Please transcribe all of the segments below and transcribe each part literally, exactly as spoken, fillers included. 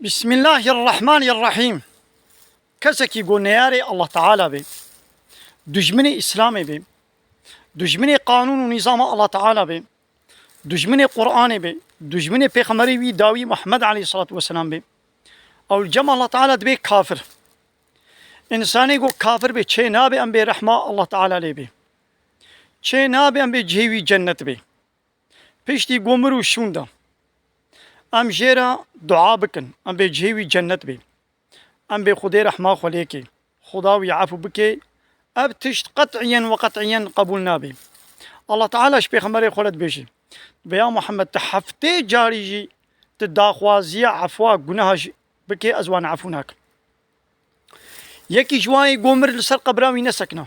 Bismillahirrahmanirrahîm. Kesekî ku neyarê Allah Teala be, dijminê Îslamê be, dijminê qanûn û nîzama Allah Teala be, dijminê Qur'anê be, dijminê Pêxemberê wî dawî Muhammed aleyhissalatu vesselam be, ew li cem Allah Teala dibe kafir. Însanê ku kafir be, çê nabe em bê rehma Allah Teala lê be. Çê nabe em bê cihê wî cennet be. Piştî ku mir û şûnda em jê re dua bikin, em bê cihê wî cennet be. Em bê Xwedê rehma xwe lê ke, Xuda wî efû bike, ev tişt qet'iyen ve qet'iyen qebûl nabe. Allah Teala ji Pêxemberê xwe re dibêje, dibe ya Muhammed, tu heftê carî jî tu daxwaziya efwa guneha jî bike, ez wan efû nakim. Yekî ji wan yê ku mir li ser qebra wî nesekna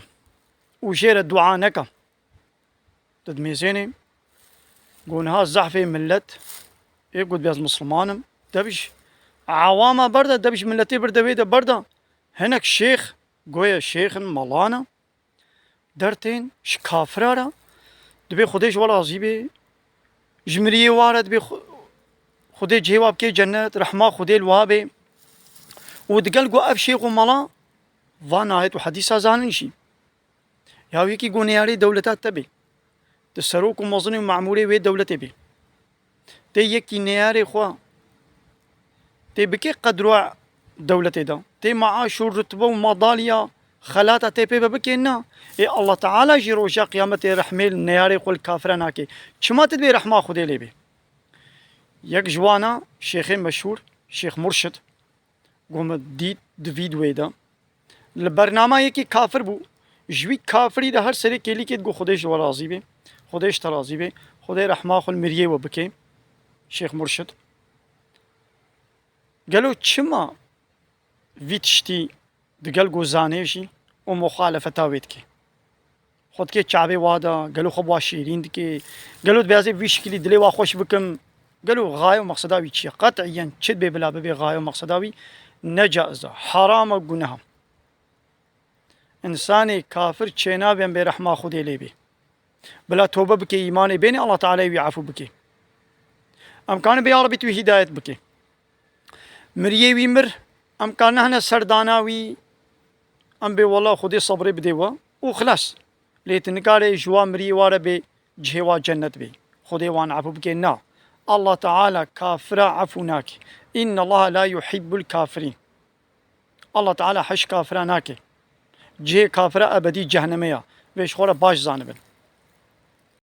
û jê re dua neka. Tu dimêzênê ku niha zehfê millet ê ku dibê ez misliman im, dev ji ewama berda, dev ji milletê birde wê de berda. Hinek şêx, goye şêx in, melan in, dertên ji kafira re, dibê Xwedê ji we razî bê, ji miriyê wa re dibê Xwe-, Xwedê cihê wa bike cennet, rehma Xwedê li wa bê. Û digel ku ev şêx û mela van ayet û hedîsa zanin jî. Ya yekî ku neyarê dewleta te bê, tu serok û mezin û memûrê wê dewletê bê. Tê yekî neyarê xwe, tê bike qedra dewletê de. Tê maaş û rutbe û madalya xelata tê pê ve bike, na. Ê Allah Teala jî roja qiyametê rehmê li neyarê xwe li kafira nake. Çima tu dibê rehma Xwedê lê bê? Yek ji wana şêxê meşhûr, Şêx Murşid, ku min dît di vîdyoyê de. Li bernama yekî kafir bû. Ji wî kafirî de her serê kêlîkê digot, Xwedê ji we razî be. Xwedê ji te razî be. Xwedê rehma xwe li miriyê we bike. Şêx Murşid. Gelo çima vî tiştî digel ku zanê jî û muxalefeta wê dike? Xwe dike çavê wa de, gelo xwe bi wa şêrîn dike, gelo dibê ez ê bi vî şikilî dilê wa xweş bikim, gelo xaye û mexseda wî çi ye? Qet'iyen çi dibê bila bibe xaye û mexseda wî, ne caiz e, heram e, guneha. Însanê kafir çênabe em bê rehma Xwedê lê bê. Bila tobe bike, îmanê bêne, Allah Teala wî efû bike. Em karin bê ya Rebî tu wî hîdayet bike. Miriyê wî mir, em karine hene serdana wî, em bê wela Xwedê sebrê bidê we û xilas. Lê tu nikare ji wa miriyê wa re bê cihê wa cennet bê. Xwedê wan efû bike. Na. Allah Teala kafira efû nake. Inna Allaha la yuhibbul kafirîn. Allah Teala heş kafira nake. Cihê kafira ebedî cehennemê ya. Vê ji xwe re baş zanibin.